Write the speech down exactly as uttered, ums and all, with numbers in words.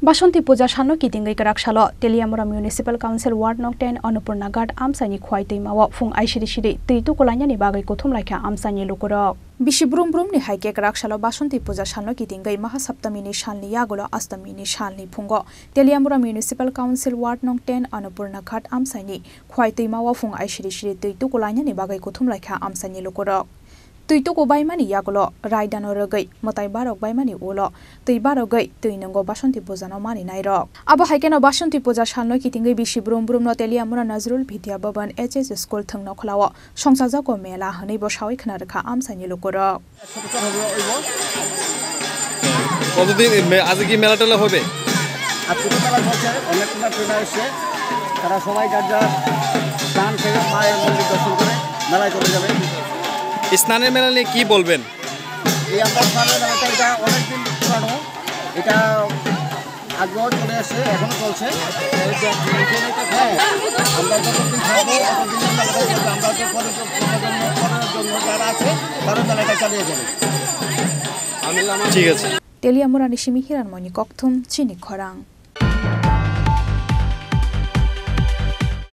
Basonti puja salno kitingwi kwrak salo Teliamura Municipal Council Ward Nong ten Annapurna Ghat amchaini Khwai twimao phung aisiri siri twi tukulainani bagwi kuthum laikha amchaini lukurok. Bisi brum brumni hai khe kwrak salo Basonti puja salno kitingwi Mahasaptamini salni yagulo Astamini salni phungo Teliamura Municipal Council Ward Nong ten Annapurna Ghat amchaini Khwai twimao phung aisiri siri twi tukulainani bagwi kuthum laikha amchaini lukurok. Twi tuku baimani yagulo raidano rwgwi mwtai barok baimani ulo twi barogwi twi nwngo Basonti pujano maninairok. Abo hai kheno Basonti puja salno kitingwi bisi brum brumno Teliamura Nazrul Vidya Bhavan H S School thwngno khulao songchajago mela hwnwi bo sawi khna rwkha amchaini lukurok. কতদিন মে-, আজকে কি মেলা টেলা হবে? আজকে তো মেলা চলছে, অনেক মেলা ট্রেনার এসছে, তারা সবাই যার যার স্নান সেরে মায়ের মন্দির দর্শন করে মেলায় চলে যাবে। এই স্নানের মেলা নিয়ে কি বলবেন? এই আমরা স্নানের মেলাটা, এটা অনেক দিন পুরানো, এটা আগেও চলে আসছে, এখনো চলছে। হ্যাঁ, আমরা যতদিন থাকবো, ততদিন এই মেলাটা চলবে। আমরা যে পরের প্রজন্ম, পরের জন্য যারা আছে, তারা মেলাটা চালিয়ে যাবে। ঠিক আছে। Teliamurani simi Hiranmoyni kokthum chini khorang.